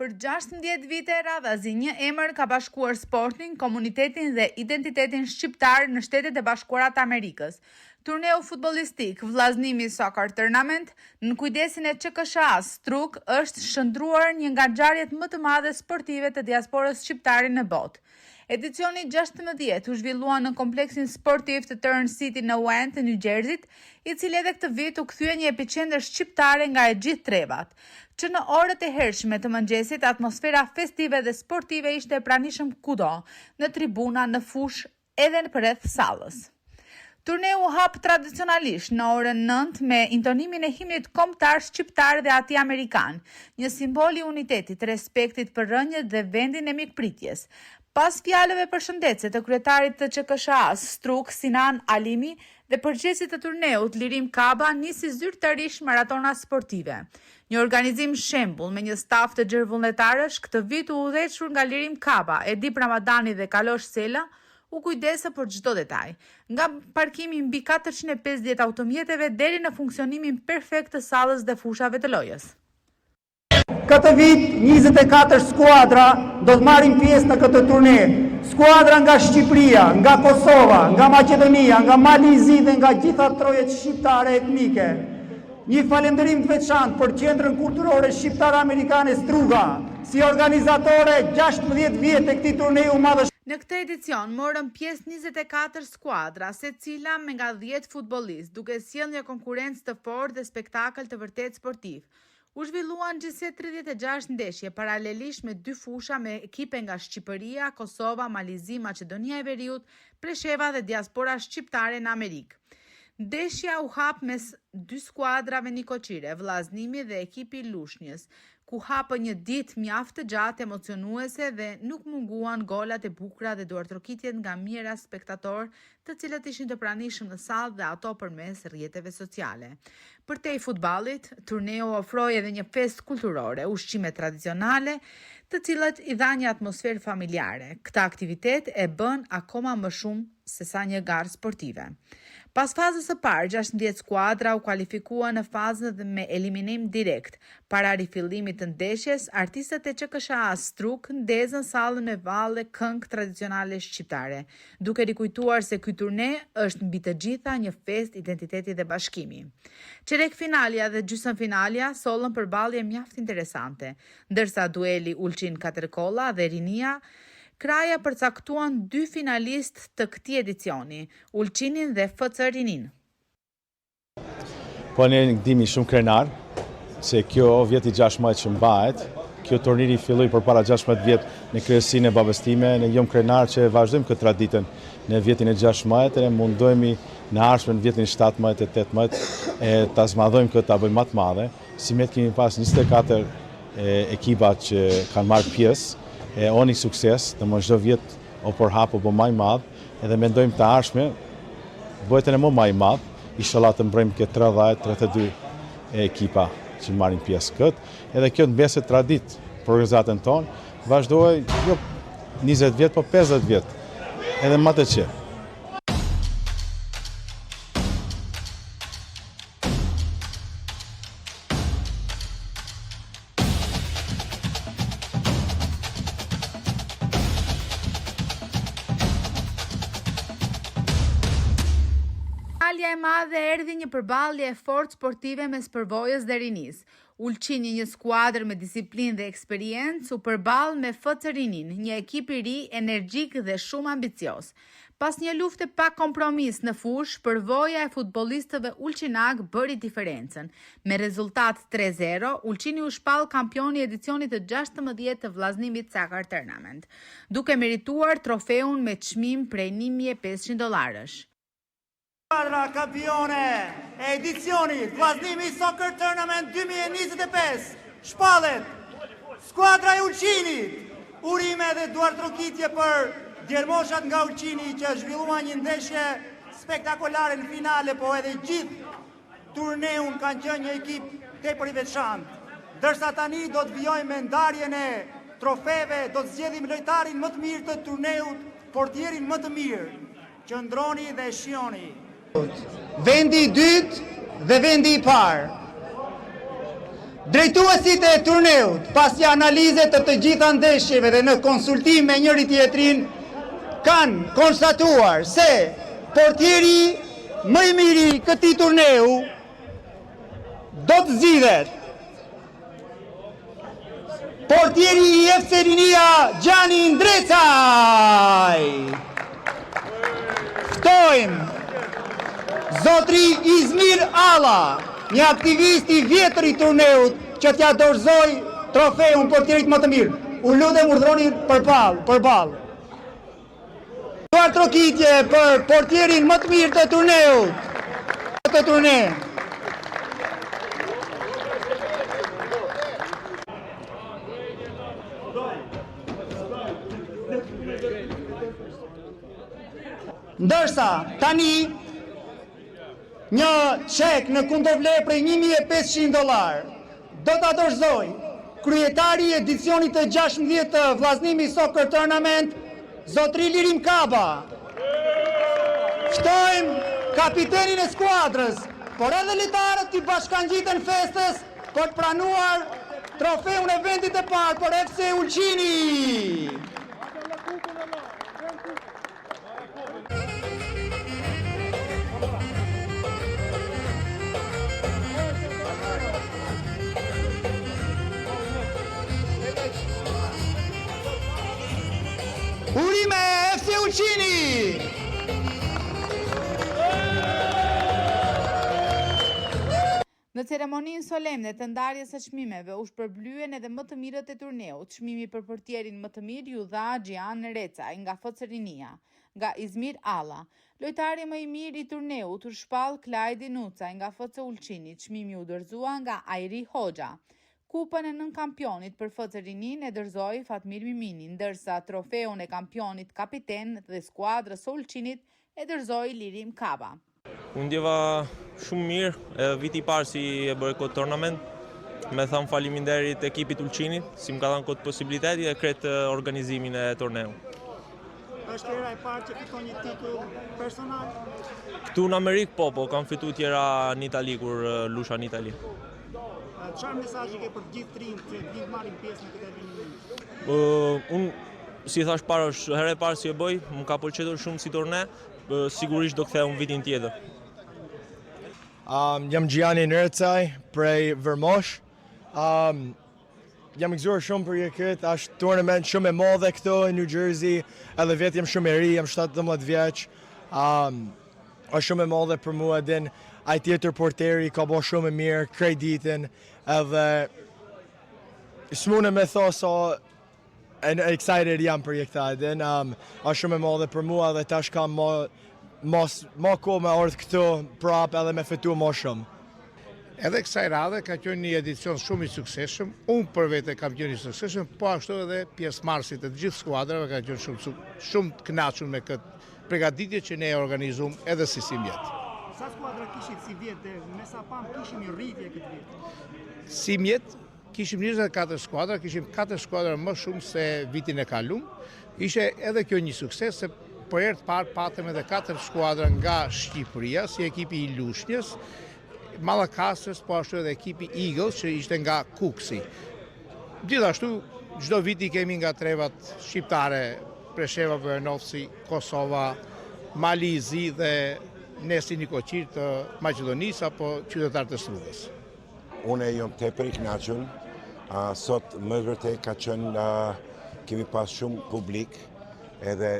Për 16 vite radhazi një emër ka bashkuar sportin, komunitetin dhe identitetin shqiptar në Shtetet e Bashkuara të Amerikës. Turneu futbollistik Vllaznimi Soccer Tournament në kujdesin e QKSHA-s Strugë është shndërruar një nga ngjarjet më të madhe sportive të diasporës shqiptare në botë. Edicioni 16 u zhvillua në kompleksin sportiv të Turn City në Wayne të New Jersey-t, i cili edhe këtë vit u kthye një epiqendër shqiptare nga e gjithë trevat. Që në orët e hershme të mëngjesit, atmosfera festive dhe sportive ishte e pranishëm kudo, në tribuna, në fushë, edhe në përreth sallës. Turneu u hap tradicionalisht në orën 9 me intonimin e himnit kombëtar shqiptar dhe atij amerikan, një simbol i unitetit, respektit për rrënjët dhe vendin e mikpritjes. Pas fjalëve përshëndetëse të kryetarit të QKSHA-s, Strugë, Sinan Alimi dhe përgjegjësit të turneut Lirim Kaba nisi zyrtarisht maratona sportive. Një organizim shembull me një staf të gjerë vullnetarësh këtë vit u udhëhequr nga Lirim Kaba, Edip Ramadani dhe Kalosh Sela, u kujdesë për çdo detaj, nga parkimi mbi 450 automjeteve deri në funksionimin perfekt të sallës dhe fushave të lojës. Këtë vit 24 skuadra do të marrin pjesë në këtë turne. Skuadra nga Shqipëria, nga Kosova, nga Maqedonia, nga Mali i Zi dhe nga gjitha trojet shqiptare etnike. Një falënderim të veçantë për Qendrën Kulturore Shqiptare Amerikane Struga, si organizatore 16 vjet e këtij turneu madhështor. Në këtë edicion morën pjesë 24 skuadra, secila me nga 10 futbollistë, duke sjellë një konkurrencë të fortë dhe spektakël të vërtetë sportiv. U zhvilluan gjithsej 36 ndeshje paralelisht me dy fusha me ekipe nga Shqipëria, Kosova, Mali i Zi, Maqedonia e Veriut, Presheva dhe diaspora shqiptare në Amerikë. Ndeshja u hap mes dy skuadrave nikoqire, Vllaznimi dhe ekipi Lushnjës, ku hapë një ditë mjaft të gjatë emocionuese dhe nuk munguan golat e bukura dhe duartrokitjet nga mijëra spektator, të cilët ishin të pranishëm në sallë dhe ato përmes rrjeteve sociale. Përtej futbollit, turneu ofroi edhe një festë kulturore, ushqime tradicionale, të cilat i dha një atmosferë familjare. Këtë aktivitet e bën akoma më shumë se sa një garë sportive. Pas fazës së parë, 16 skuadra u kualifikuan në fazën me eliminim direkt. Para rifillimit të ndeshjes, artistët e QKSHA Strugë ndezën sallën me valle këngë tradicionale shqiptare, duke rikujtuar se ky turne është mbi të gjitha një festë identiteti dhe bashkimi. Çerek finalja dhe gjysmë finalja sollën përballje mjaft interesante, ndërsa dueli Ulqin Katërkolla dhe Rinia Kraja përcaktuan dy finalistë të këtij edicioni, Ulqinin dhe FC Rinin. Po ne ndihemi shumë krenar se kjo vjeti 16 që mbahet, kjo turniri filloi përpara 16 vjet në kryesinë e babës time, ne jom krenar që vazhdojmë këtë traditën në vjetin e 16 e mundohemi në ardhshme në vjetin 17 e 18 e ta zmadhojmë këtë ta bëjmë më të madhe. Simjet kemi pas 24 ekipa që kanë marrë pjesë, e o një sukses, dhe më çdo vjet o përhap o bë ma i madh, edhe mendojmë të ardhshme, bëhet edhe më ma i madh, inshallah të mbrojmë këtë 30, 32 ekipa që marrin pjesë këtë, edhe kjo të mbeset traditë për organizatën tonë, vazhdoj jo 20 vjet, po 50 vjet, edhe më të qetë. Finalja e madhe erdhi një përballje e fortë sportive mes përvojës dhe rinisë. Ulqini, një skuadër me disiplinë dhe eksperiencë, u përball me FC Rinin, një ekip i ri, energjik dhe shumë ambicioz. Pas një lufte pa kompromis në fushë, përvoja e futbollistëve ulqinak bëri diferencën. Me rezultat 3-0, Ulqini u shpall kampioni i edicionit të 16 të Vllaznimit Soccer Tournament, duke merituar trofeun me çmim prej 1500 dollarësh. Skuadra kampione e edicionit Vllaznimi Soccer Tournament 2025 shpallet skuadra e Ulqinit. Urime dhe duartrokitje për djelmoshat nga Ulqini që zhvilluan një ndeshje spektakolare në finale, po edhe gjithë turneun kanë qenë një ekip tepër i veçantë. Ndërsa tani do të vijojmë me ndarjen e trofeve, do të zgjedhim lojtarin më të mirë të turneut, portierin më të mirë. Qëndroni dhe shijoni. Vendi i dytë dhe vendi i parë. Drejtuesit e turneut, pas një analize të të gjitha ndeshjeve dhe në konsultim me njëri-tjetrin, kanë konstatuar se portieri më i mirë i këtij turneu do të zgjidhet portieri i FC Rinia Gjani Ndrecaj. Ftojmë zotri Izmir Alla, një aktivist i vjetër i turneut që t'ia dorëzojë trofeun portierit më të mirë. U lutem urdhëroni përballë, përballë. Duartrokitje për portierin më të mirë të turneut. Të turne. Ndërsa, tani, një çek në kundërvlerë prej 1500 dollarë do ta dorëzojë kryetari i edicionit të 16 të Vllaznimi Soccer Tournament, zotri Lirim Kaba. Ftojmë kapitenin e skuadrës, por edhe lojtarët t'i bashkangjiten festës për të pranuar trofeun e vendit të parë për FC Ulqini. Urime FC Ulqini! Në ceremoninë solemne të ndarjes së çmimeve u shpërblyen edhe më të mirët e turneut. Çmimi për portierin më të mirë iu dha Xhian Recaj nga FC Rinia, nga Izmir Alla. Lojtari më i mirë i turneut u shpall Klajdi Nucaj nga FC Ulqini. Çmimi u dorëzua nga Ajri Hoxha. Kupën e nënkampionit për FC Rininë e dorëzoi Fatmir Mimini, ndërsa trofeun e kampionit kapiten dhe skuadrës së Ulqinit e dorëzoi Lirim Kaba. U ndjeva shumë mirë, edhe viti i parë si e bëj këtë tournament. Me thanë faleminderit ekipit Ulqinit, si më ka dhanë këtë posibiliteti e krejt organizimin e torneut. Është hera e parë që fiton një titull personal? Këtu në Amerikë po, po kam fitu tjera në Itali kur lusha në Itali. Çfarë mesazhi ke për të gjithë të rinjtë që të marrin pjesë në këtë eveniment? Unë, si thash para, është hera e parë si e bëj, më ka pëlqyer shumë si turne, Sigurisht do kthehem vitin tjetër. Um, jam Gianni Nrecaj prej Vermosh. Um, jam gëzuar shumë për këtë, është tournament shumë e madhe këtu në New Jersey, edhe vetë jam shumë e ri, jam 17 vjeç. Um, është shumë e madhe për mua, din ai tjetër porteri ka bo shumë e mirë krejt ditën, edhe s'mune me tho sa excited jam për këta, din, um, është shumë e madhe për mua dhe tash kam ma, mos, ma kohë me ardhë këtu prap edhe me fitu ma shumë. Edhe kësaj radhe ka qenë një edicion shumë i suksesshëm, unë për vete kam qenë i suksesshëm, po ashtu edhe pjesëmarrësit e të gjithë skuadrave kanë qenë shumë shumë të kënaqur me këtë përgatitje që ne e organizuam edhe si simjet. Sa skuadra kishit sivjet dhe me sa pam kishim një rritje këtë vit? Simjet Kishim 24 skuadra, kishim 4 skuadra më shumë se vitin e kalum. Ishte edhe kjo një sukses, se për herë të parë patëm edhe 4 skuadra nga Shqipëria, si ekipi i Lushnjës, Mallakastrës, po ashtu edhe ekipi Eagles, që ishte nga Kukësi. Gjithashtu, çdo vit i kemi nga trevat shqiptare, Presheva, Bujanovci, Kosova, Mali i Zi dhe ne si nikoqirë të Maqedonisë apo qytetarë të Strugës. Unë jam tepër i kënaqur. Sot me vërtet ka qenë kemi pas shumë publik edhe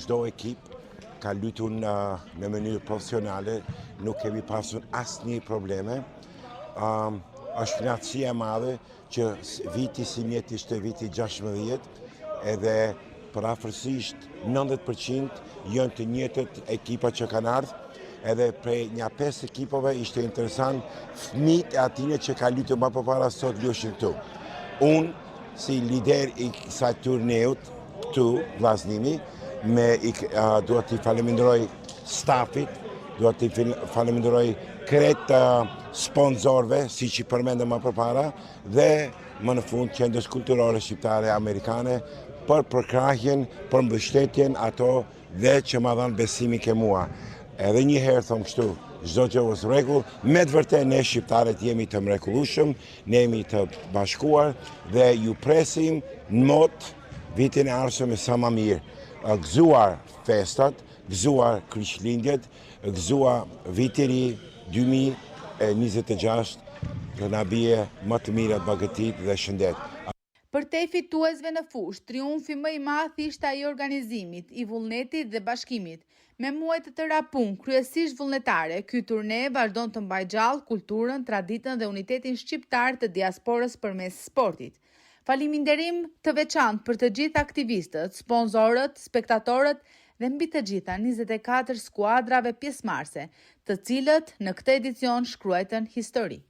çdo ekip ka luajtur në, në mënyrë profesionale, nuk kemi pasur asnjë probleme. Um, është kënaqësi e madhe që viti simjet ishte viti 16, edhe përafërsisht 90% janë të njëjtët ekipa që kanë ardhë, edhe prej nja 5 ekipave ishte interesant fëmijët e atine që ka luajtur më përpara sot lushin këtu. Unë, si lider i kësaj turneut këtu, Vllaznimi, me i, uh, dua t'i faleminderoj stafit, dua t'i faleminderoj krejt uh, sponsorve, siç i përmendëm më përpara, dhe më në fund Qendrës Kulturore Shqiptare Amerikane për përkrahjen, për mbështetjen ato dhe që ma dhanë besimin ke mua. Edhe një herë thom kështu, Çdo gjë është rregull. Me të vërtetë ne shqiptarët jemi të mrekullueshëm, ne jemi të bashkuar dhe ju presim në mot vitin e ardhshëm e sa ma mirë. Gëzuar festat, gëzuar Krishtlindjet, gëzuar viti i ri 2026 të na bie më të mirat bagëtit dhe shëndet. Përtej fituesve në fushë, triumfi më i madh ishte ai i organizimit, i vullnetit dhe bashkimit. Me muaj të tëra punë, kryesisht vullnetare, ky turne vazhdon të mbajë gjallë kulturën, traditën dhe unitetin shqiptar të diasporës përmes sportit. Faleminderim të veçantë për të gjithë aktivistët, sponsorët, spektatorët dhe mbi të gjitha 24 skuadrave pjesëmarrëse, të cilët në këtë edicion shkruajtën histori.